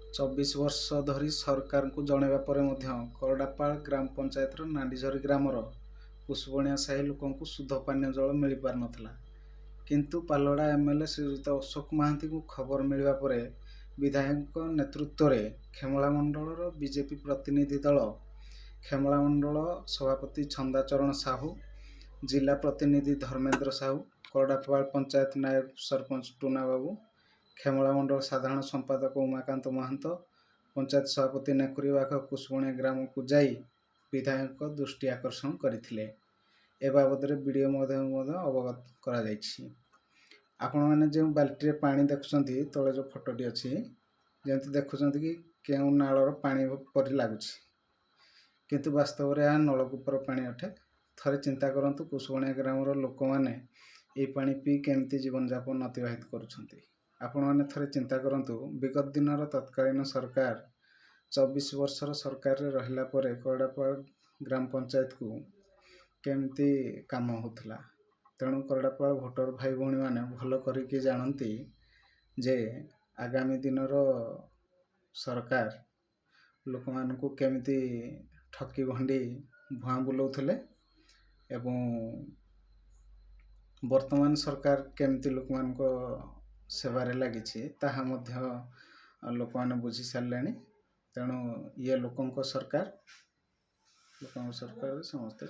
24 ବର୍ଷ ଧରି ସରକାରଙ୍କୁ ଜଣାଇବା ପରେ ମଧ୍ୟ କରଡ଼ାପାଳ ଗ୍ରାମ ପଞ୍ଚାୟତର ନାଣ୍ଡିଝରି ଗ୍ରାମର କୁଶୁବଣିଆ ସାହି ଲୋକଙ୍କୁ ଶୁଦ୍ଧ ପାନୀୟ ଜଳ ମିଳିପାରୁନଥିଲା। କିନ୍ତୁ ପାଲଲହଡ଼ା ଏମ୍ଏଲ୍ଏ ଶ୍ରୀଯୁକ୍ତ ଅଶୋକ ମହାନ୍ତିଙ୍କୁ ଖବର ମିଳିବା ପରେ ବିଧାୟକଙ୍କ ନେତୃତ୍ୱରେ ଖେମଳା ମଣ୍ଡଳର ବିଜେପି ପ୍ରତିନିଧି ଦଳ, ଖେମଳା ମଣ୍ଡଳ ସଭାପତି ଛନ୍ଦାଚରଣ ସାହୁ, ଜିଲ୍ଲା ପ୍ରତିନିଧି ଧର୍ମେନ୍ଦ୍ର ସାହୁ, କରଡ଼ାପାଳ ପଞ୍ଚାୟତ ନାୟବ ସରପଞ୍ଚ ଟୁନା ବାବୁ, ଖେମଳା ମଣ୍ଡଳ ସାଧାରଣ ସମ୍ପାଦକ ଉମାକାନ୍ତ ମହାନ୍ତ, ପଞ୍ଚାୟତ ସଭାପତି ନେକୁରୀ ବାଘ କୁଶୁବଣିଆ ଗ୍ରାମକୁ ଯାଇ ବିଧାୟକଙ୍କ ଦୃଷ୍ଟି ଆକର୍ଷଣ କରିଥିଲେ। ଏ ବାବଦରେ ବିଡ଼ିଓ ମଧ୍ୟ ଅବଗତ କରାଯାଇଛି। ଆପଣମାନେ ଯେଉଁ ବାଲ୍ଟିରେ ପାଣି ଦେଖୁଛନ୍ତି, ତଳେ ଯେଉଁ ଫଟୋଟି ଅଛି, ଯେମିତି ଦେଖୁଛନ୍ତି କି କେଉଁ ନାଳର ପାଣି ପରି ଲାଗୁଛି, କିନ୍ତୁ ବାସ୍ତବରେ ଏହା ନଳକୂପର ପାଣି ଅଟେ। ଥରେ ଚିନ୍ତା କରନ୍ତୁ, କୁଶୁବଣିଆ ଗ୍ରାମର ଲୋକମାନେ ଏହି ପାଣି ପିଇ କେମିତି ଜୀବନଯାପନ ଅତିବାହିତ କରୁଛନ୍ତି। ଆପଣମାନେ ଥରେ ଚିନ୍ତା କରନ୍ତୁ, ବିଗତ ଦିନର ତତ୍କାଳୀନ ସରକାର 24 ବର୍ଷର ସରକାରରେ ରହିଲା ପରେ କରଡ଼ାପାଳ ଗ୍ରାମ ପଞ୍ଚାୟତକୁ କେମିତି କାମ ହେଉଥିଲା। ତେଣୁ କରଡ଼ାପାଳ ଭୋଟର ଭାଇ ଭଉଣୀମାନେ ଭଲ କରିକି ଜାଣନ୍ତି ଯେ ଆଗାମୀ ଦିନର ସରକାର ଲୋକମାନଙ୍କୁ କେମିତି ଠକି ଭଣ୍ଡି ଭୁଆଁ ବୁଲାଉଥିଲେ ଏବଂ ବର୍ତ୍ତମାନ ସରକାର କେମିତି ଲୋକମାନଙ୍କ ସେବାରେ ଲାଗିଛି, ତାହା ମଧ୍ୟ ଲୋକମାନେ ବୁଝି ସାରିଲେଣି। ତେଣୁ ଇଏ ଲୋକଙ୍କ ସରକାର, ଲୋକଙ୍କ ସରକାର ସମସ୍ତେ